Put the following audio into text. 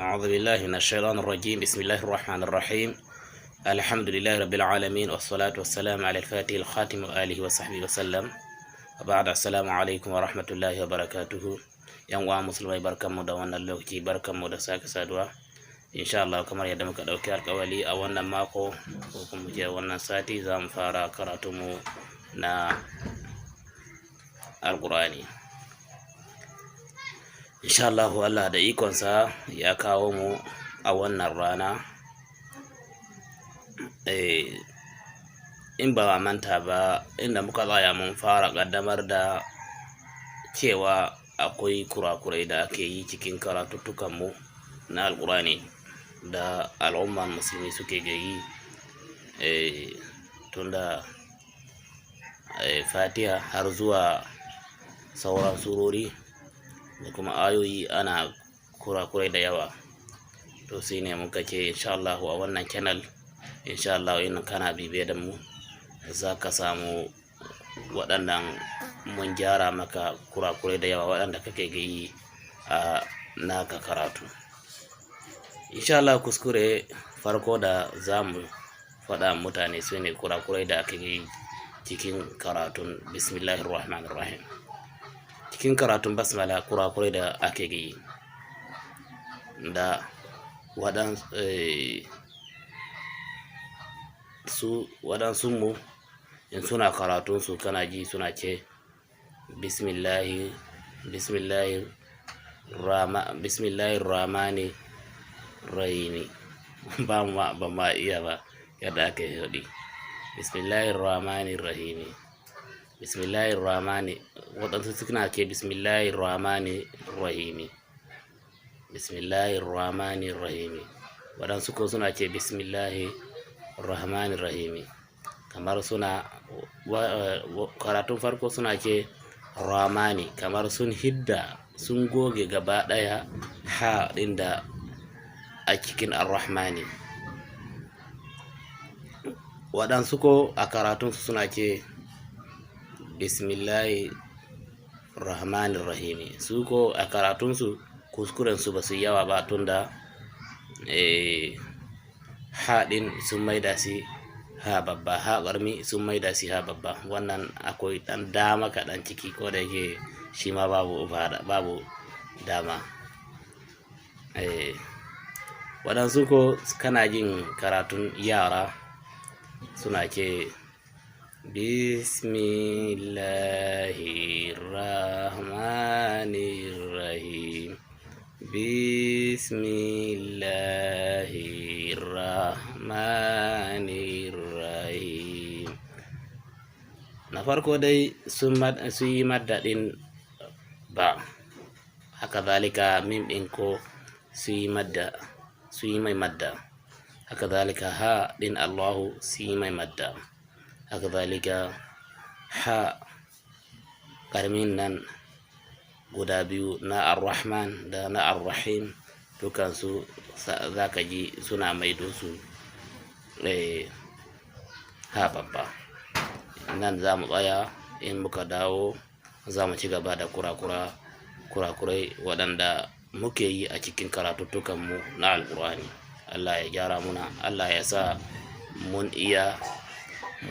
أعوذ بالله من الشيطان الرجيم. بسم الله الرحمن الرحيم. الحمد لله رب العالمين، والصلاة والسلام على الفاتح الخاتم وآله وصحبه وسلم. وبعد، السلام عليكم ورحمة الله وبركاته. Yan uwa musulmai, barkanmu da wannan lokaci, barkanmu da sake saduwa. Insha Allah, kamar yadda muka ɗauki alkawali, a wannan mako ko kuma ce wannan sati za mu fara karatunmu na Alƙur'ani. Insha Allah, Allah da ikonsa ya kawo mu a wannan rana. In ba manta ba, inda muka tsaya, mun fara ƙaddamar da cewa akwai kurakurai da ake yi cikin karatuttukanmu na Alƙur'ani da al'umman musulmi suke yi, tunda Fatiha har zuwa sauran surori da kuma ayoyi ana kurakurai da yawa. To, sai ne muka ce insha Allah a wannan channel, insha Allah in kana bibiye da mu, za ka samu waɗannan mun gyara maka kurakurai da yawa waɗanda kake yi a naka karatu. Insha Allah, kuskure farko da za mu faɗa mutane su ne kurakurai da ake yi cikin karatun bismillahir rahmanir rahim. Cikin karatun basmala, kurakurai da ake yi da waɗansu mu in suna karatun su, kana ji suna ce bismillahi, bismillahi rama, bismillahir rahmani rahimi. Ba ma ba ma iya ba yadda aka yi faɗi bismillahir rahmanir rahimi, bismillahir rahmani. Waɗansu suna ce bismillahir rahmani rahimi, bismillahir rahmanir rahimi. Waɗansu ko suna ce bismillahi rahmanir rahimi. Kamar suna karatun farko suna ce ramani, kamar sun hidda, sun goge gaba ɗaya ha ɗin da a cikin arrahmani. Waɗansu ko a karatunsu suna ce bismillahi rahmanir rahimi. Su ko a karatunsu kuskurensu ba su yawa ba, tunda ha ɗin sun maida shi ha babba, ha ƙarami sun maida shi ha babba. Wannan akwai ɗan dama kaɗan ciki, ko da yake shi ma babu, babu dama. Waɗansu ko kana jin karatun yara suna ce bismillahir rahmanir rahim, bismillahir rahmanir rahim. Na farko dai sun yi madda ɗin ba, haka zalika mim ɗin ko su yi madda, su yi mai madda. Haka zalika ha ɗin Allahu su yi mai madda. Haka zalika ha ƙaramin nan guda biyu na Ar-Rahman da na Ar-Rahim, dukansu za ka ji suna maido su ha babba. Nan za mu tsaya. In muka dawo, za mu ci gaba da kurakurai waɗanda muke yi a cikin karatuttukanmu na Alƙur'ani. Allah ya gyara muna, Allah ya sa mun iya.